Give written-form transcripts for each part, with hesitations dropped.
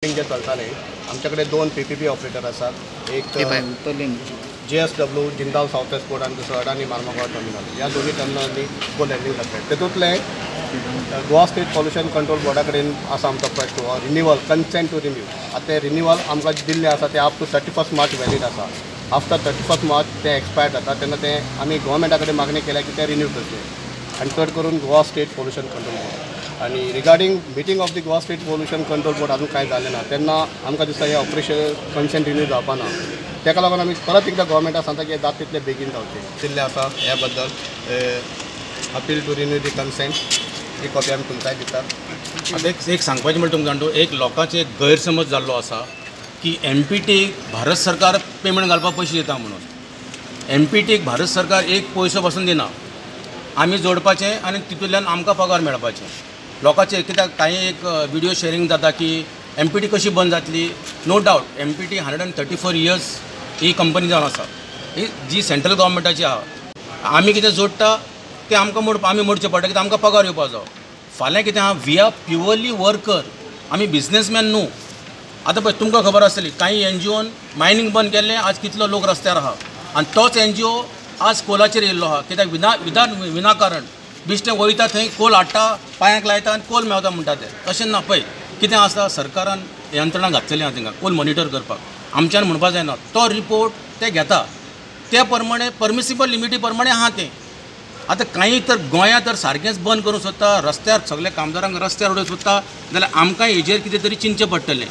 जे चलताले आमच्याकडे 2 PPP operator आसात, एक JSW Jindal south west port आनी दुसरो अडानी मार्मागोवा टर्मिनल. ह्या दोन्ही टर्मिनलांनी कोल हँडलिंग जातलें. तेतूंतलें गोवा स्टेट पॉल्युशन कंट्रोल बोर्डा कडेन आसा आमचो प्रश्न रिन्यूअल, कन्सेंट टू रिन्यू. आतां तें रिन्यूअल आमकां दिल्लें आसा तें up to 31 March valid आसा. आफ्टर 31 मार्च तें एक्सपायर जाता तेन्ना तें आमी गोवोरमेंटा कडेन मागणी केल्या की तें रिन्यू करचें आनी चड करून Goa state pollution control board. आनी regarding meeting of the Goa state pollution control board अजून कांय जालें ना. तेन्ना आमकां दिसता हें ऑपरेशन कन्सेंट रिन्यू जावपा ना, ताका लागून आमी परत एकदां गोवोरमेंटाक सांगता की जाता तितलें बेगीन जावचें. दिल्लें आसा ह्या बद्दल appeal to renew the consent he copy आमी तुमकांय दितात. आतां एक सांगपाचें म्हणल्यार तुमकां जाणा, एक लोकांचे एक गैरसमज जाल्लो आसा की एमपीटीक भारत सरकार पेमेंट घालपाक पयशे दिता म्हणून. एमपीटीक भारत सरकार एक पयसो पासून दिना, आमी जोडपाचें आनी तितूंतल्यान आमकां पगार मेळपाचें. लोकांचे कित्याक कांय एक विडियो शेयरींग जाता की एमपीटी कशी बंद जातली. नो डावट एमपीटी 134 इयर्स ही कंपनी जावन आसा, ही जी सेंट्रल गव्हर्मेंटाची आहा. आमी कितें जोडटा तें आमकां आमी मोडचें पडटा कित्याक आमकां पगार येवपा जावो. फाल्यां कितें आहा, we are purely worker, आमी बिजनेसमॅन न्हू. आतां पळय तुमकां खबर आसतली कांय एनजीओन मायनींग बंद केल्लें, आज कितलो लोक रस्त्यार आहा आनी तोच एनजीओ आज कोलाचेर येयल्लो आहा. कित्याक विनाकारण बिश्टें वयता थंय कोल हाडटा, पांयांक लायता आनी कोल मेवता म्हणटा ते. तशें ना, पळय कितें आसा, सरकारान यंत्रणा घातलेली आहा तांकां कोल मॉनिटर करपाक. आमच्यान म्हणपाक जायना, तो रिपोर्ट ते घेता ते प्रमाणे परमिसिबल लिमिटी प्रमाणे आहा तें. आतां कांय तर गोंयांत तर सारकेंच बंद करूंक सोदता, रस्त्यार सगल्या कामदारांक रस्त्यार उडोवंक सोदता जाल्यार आमकां हेजेर कितें तरी चिंतचें पडटलें.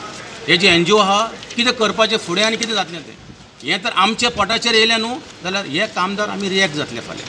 हे जे एनजीओ आहा कितें करपाचें फुडें आनी कितें जातलें तें, हें तर आमच्या पोटाचेर येयलें न्हू जाल्यार हे कामदार आमी रिएक्ट जातले फाल्यां.